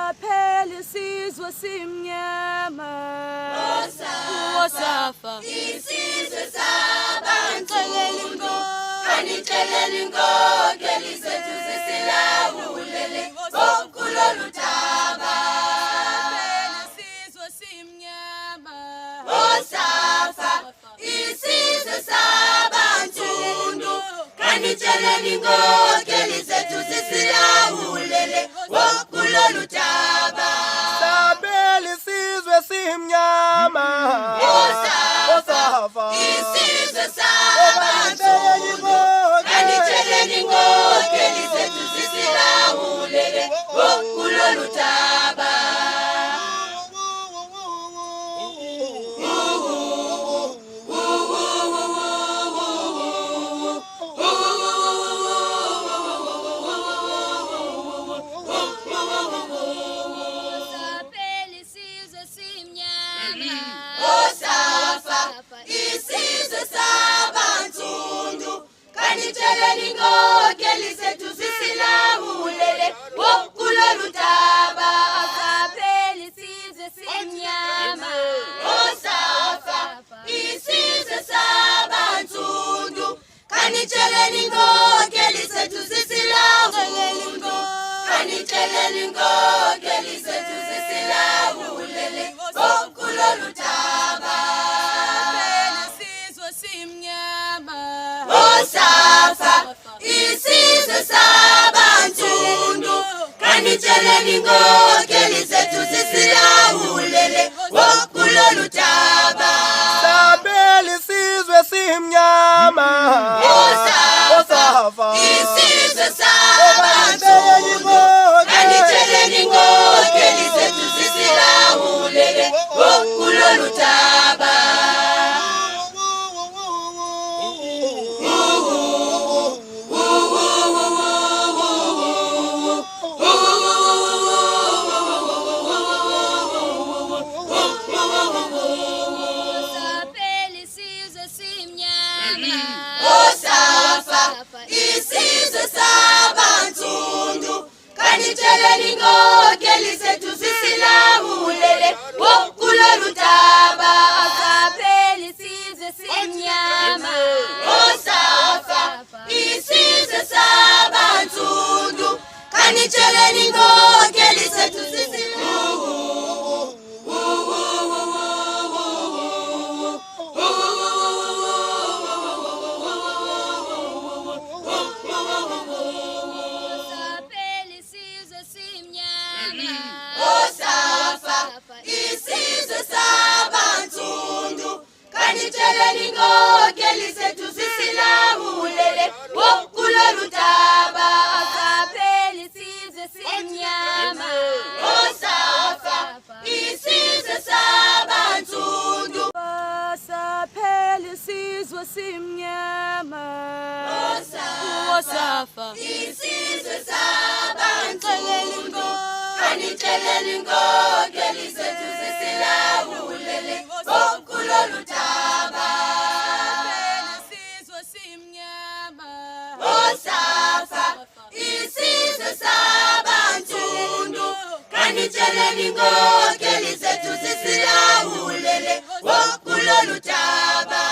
Saphela isizwe simnyama. Osafa. Isizwe sabansundu kanitsheleni inkokheli zethu zisilawulele okulolu daba. Saphela isizwe simnyama. Osafa isizwe sabansundu kanitsheleni inkokheli zethu zisilawulele okulolu daba. Sabela isizwe simnyama. Osafa Osafa. isizwe sabansundu kanitsheleni inkokheli zethu zisilawulele okulolu daba. Saphela isizwe simnyama. Osafa isizwe sabansundu kanitsheleni inkokheli zethu zisilawulele okulolu daba. Saphela isizwe simnyama. Osafa isizwe sabansundu kanitsheleni inkokheli zethu zisilawulele kanitsheleni inkokheli zethu zisilawulele okulolu daba. Saphela isizwe simnyama. Osafa isizwe sabansundu kanitsheleni inkokheli zethu zisilawulele okulolu daba. Sabela isizwe simnyama. Osafa Osafa. isizwe sabansundu kanitsheleni inkokheli zethu zisilawulele okulolu daba. Saphela isizwe simnyama. Osafa isizwe sabansundu kanitsheleni inkokheli zethu zisilawulele okulolu daba. Saphela isizwe simnyama. Osafa isizwe sabansundu kanitsheleni inkokheli zethu Saphela isizwe simnyama. Osafa isizwe sabansundu kanitsheleni inkokheli zethu zisilawulele okulolu daba. Saphela isizwe simnyama. Osafa isizwe sabansundu Saphela isizwe simnyama. Osafa. Isizwe sabansundu kanitsheleni inkokheli zethu zisilawulele okulolu daba. Saphela isizwe simnyama. Osafa isizwe sabansundu kanitsheleni inkokheli zethu zisilawulele okulolu daba.